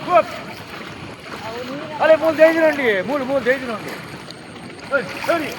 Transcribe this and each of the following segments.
Hop. ಅಲೆ ಮೂಲು ದೇಜಿನಂಡಿ ಮೂಲು ಮೂಲು ದೇಜಿನಂಡಿ. ಸರಿ ಸರಿ.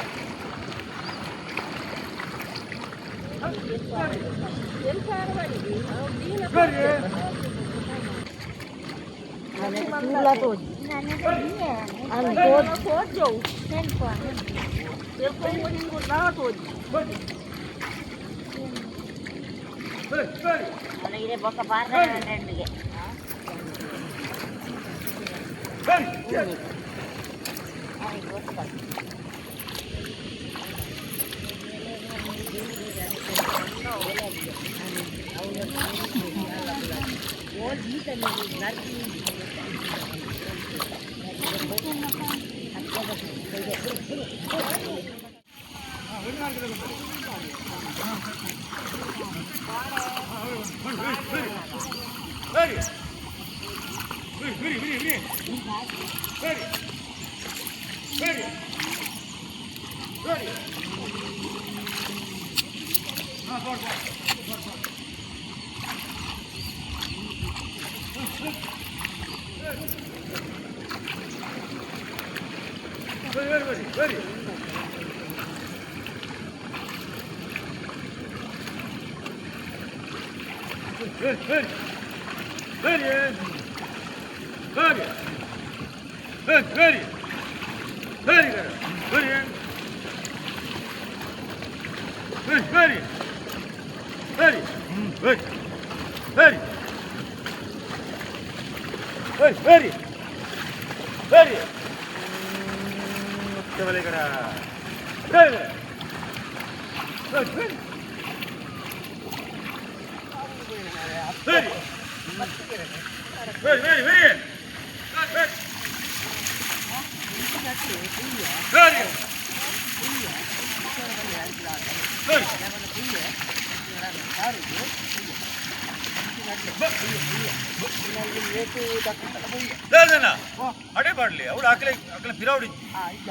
ಅಡೆ ಬಾಡ್ಲಿ ಅವಳು ಆಕಲೆ ಆಕಲೆ ಪಿರಾವಡಿ. ಈಗ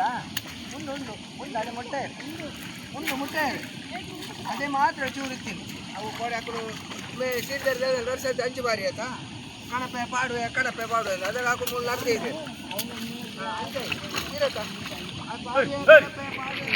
ಉಂಡು ಉಂಡು ಉಂಡು ಅದೇ ಮೊಟ್ಟೆ ಉಂಡು ಮುಟ್ಟೆ ಅದೇ ಮಾತ್ರ ಚೂರು ಇತ್ತೀನಿ. ಅವು ಕೋಡೆ ಹಾಕಲು ಸೀದರ್ ವರ್ಷ ಅಂಚು ಬಾರಿ ಆಯ್ತಾ. ಕಣಪೆ ಪಾಡುವೆ, ಕಡಪೆ ಪಾಡುವೆ, ಅದೆಲ್ಲ ಹಾಕು ಮೂರು ನಾಲ್ಕು ಇದೆ ಅಂಚೆ ಇರತ್ತಾ ಪಾಡುವೆ, ಕಣಪೆ ಪಾಡುವೆ.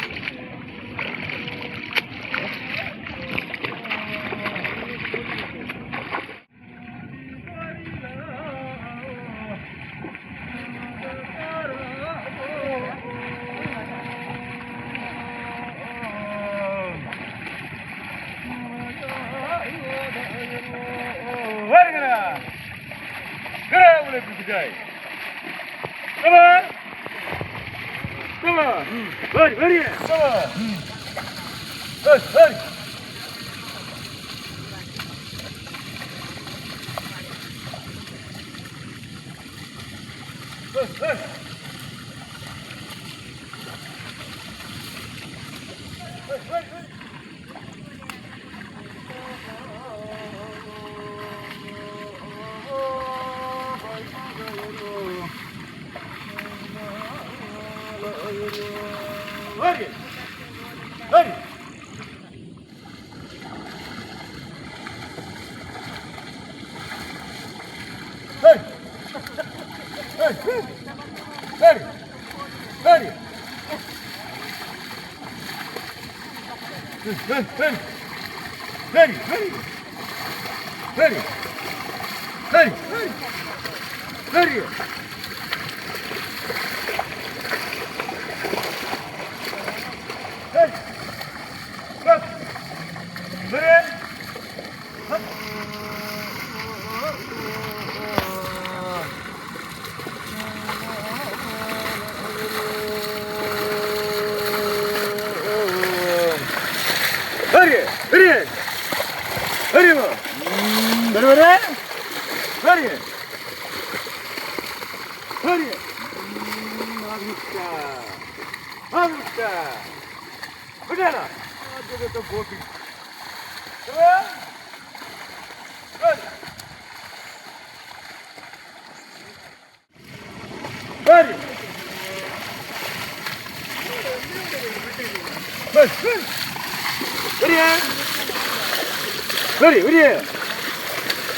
Hurry, hurry, hurry.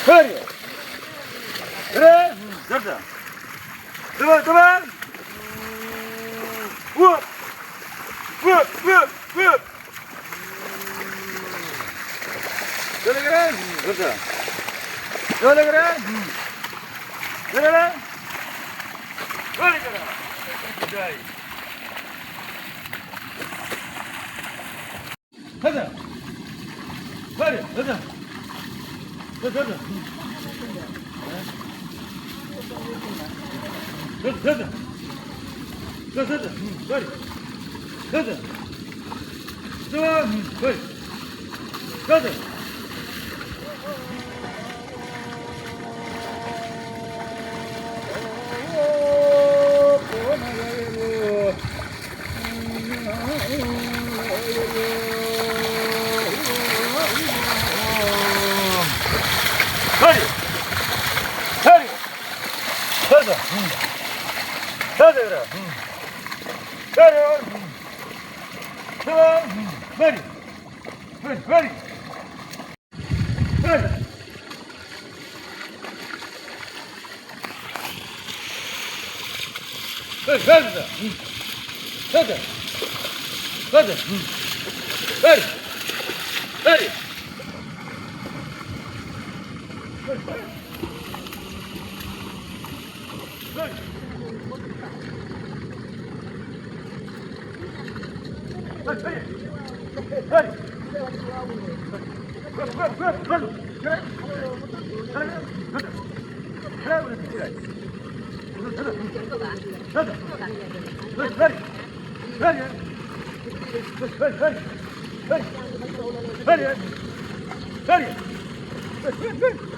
Hurry. 됐다. 들어가, 들어가. 우와, 우와, 우와, 우와. 그래, 그래. 그래, 그래. 그래, 그래. 그래, 그래. 가자. 가자, 가자. 가자, 가자. 가자, 가자. 가자, 가자. 가자. 가자. 가자. 가리! 가리! 가자! 가자, 그래! 가리! 가리! 가리! 가리! 가리! 가리! 가자! 가자! 가자! 가리! 가리!